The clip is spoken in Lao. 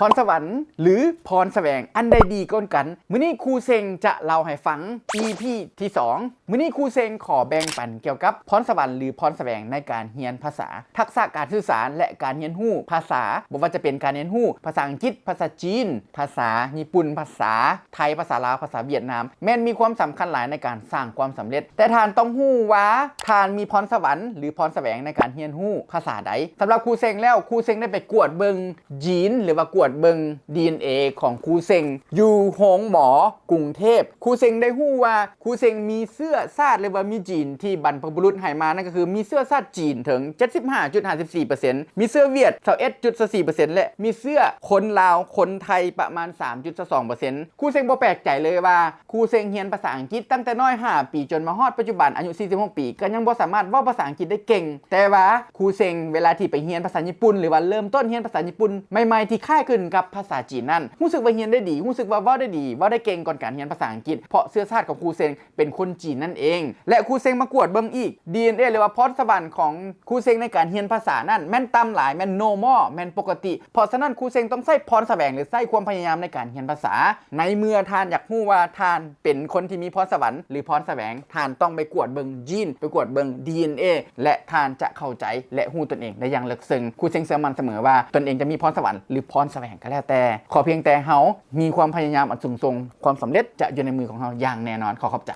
ພອນສະຫວັນ ຫຼື ພອນສະແຫວງ ອັນໃດດີກວ່າກັນ? ມື້ນີ້ຄູເຊັງຈະເລົ່າໃຫ້ຟັງ ອີພີ ທີສອງ. ມື້ນີ້ຄູເຊັງຂໍແບ່ງປັນກ່ຽວກັບພອນສະຫວັນ ຫຼື ພອນສະແຫວງໃນການຮຽນພາສາ, ທັກສະການສື່ສານ ແລະ ການຮຽນຮູ້ພາສາ, ບໍ່ວ່າຈະເປັນການຮຽນຮູ້ພາສາອັງກິດ, ພາສາຈີນ, ພາສາຍີ່ປຸ່ນ, ພາສາໄທ, ພາສາລາວ, ພາສາຫວຽດນາມ, ແມ່ນມີຄວາມສຳຄັນຫຼາຍໃນການສ້າງຄວາມສຳເລັດ. ແຕ່ທ່ານຕ້ອງຮູ້ວ່າທ່ານມີພອນສະຫວັນ ຫຼື ພອນສະແຫວງໃນການຮຽນຮູ້ພາສາໃດ. ສຳລັບຄູເຊັງແລ້ວ, ຄູເຊັງໄດ້ໄປກວດເບິ່ງ ຈີນ ຫຼືວ່າກວດເບິ່ງ ດີເອັນເອ ຂອງຄູເຊັງ ຢູ່ໂຮງໝໍກຸງເທບ. ຄູເຊັງໄດ້ຮູ້ວ່າຄູເຊັງມີເຊື້ອຊາດ ຫຼືວ່າມີຈີນທີ່ບັນພະບຸລຸດໃຫ້ມາ, ນັ້ນກໍຄືມີເຊື້ອຊາດຈີນເຖິງ ເຈັດສິບຫ້າຈຸດຫ້າສິບສີ່ເປີເຊັນ, ມີເຊື້ອຫວຽດ ຊາວເອັດຈຸດຊາວສີ່ເປີເຊັນ ແລະ ມີເຊື້ອຄົນລາວຄົນໄທປະມານ ສາມຈຸດຊາວສອງເປີເຊັນ. ຄູເຊັງບໍ່ແປກໃຈເລີຍວ່າຄູເຊັງຮຽນພາສາອັງກິດຕັ້ງແຕ່ນ້ອຍຫ້າປີ ຈົນມາຮອດປັດຈຸບັນອາຍຸສີ່ສິບຫົກປີ ກໍຍັງບໍ່ສາມາດເວົ້າພາສາອັງກິດໄດ້ເກັ່ງ. ແຕ່ວ່າຄູເຊັງເວລາທີ່ໄປຮຽນພາສາຍີ່ປຸ່ນ ຫຼືວ່າເລີ່ມຕົ້ນຮຽນພາສາຍີ່ປຸ່ນໃໝ່ໆ ທີ່ຄ້າຍຄືນກັບພາສາຈີນນັ້ນ ຮູ້ສຶກວ່າຮຽນໄດ້ດີ, ຮູ້ສຶກວ່າເວົ້າໄດ້ດີ, ເວົ້າໄດ້ເກັ່ງກ່ອນການຮຽນພາສາອັງກິດ ເພາະເຊື້ອຊາດຂອງຄູເຊັງເປັນຄົນຈີນນັ້ນເອງ. ແລະ ຄູເຊັງມາກວດເບິ່ງອີກ ດີເອັນເອ ຫຼືວ່າພອນສະຫວັນຂອງຄູເຊັງໃນການຮຽນພາສານັ້ນແມ່ນຕ່ຳຫຼາຍ, ແມ່ນ normal, ແມ່ນປົກກະຕິ. ເພາະສະນັ້ນ ຄູເຊັງຕ້ອງໃຊ້ພອນສະແຫວງ ຫຼື ໃຊ້ຄວາມພະຍາຍາມໃນການຮຽນພາສາ. ໃນເມື່ອທ່ານຢາກຮູ້ວ່າທ່ານເປັນຄົນທີ່ມີພອນສະຫວັນ ຫຼື ພອນສະແຫວງ, ທ່ານຕ້ອງໄປກວດເບິ່ງ gene, ໄປກວດເບິ່ງ ດີເອັນເອ ແລະ ທ່ານຈະເຂົ້າໃຈ ແລະ ຮູ້ຕົນເອງໄດ້ຢ່າງເລິກເຊິ່ງ. ຄູເຊັງເຊື່ອໝັ້ນສະເໝີວ່າຕົນເອງຈະມີພອນສະຫວັນ ຫຼື ພອນສະແຫວງກໍແລ້ວແຕ່, ຂໍພຽງແຕ່ເຮົາມີຄວາມພະຍາຍາມອັນສູງສົ່ງ, ຄວາມສຳເລັດຈະຢູ່ໃນມືຂອງເຮົາຢ່າງແນ່ນອນ. ຂໍຂອບໃຈ.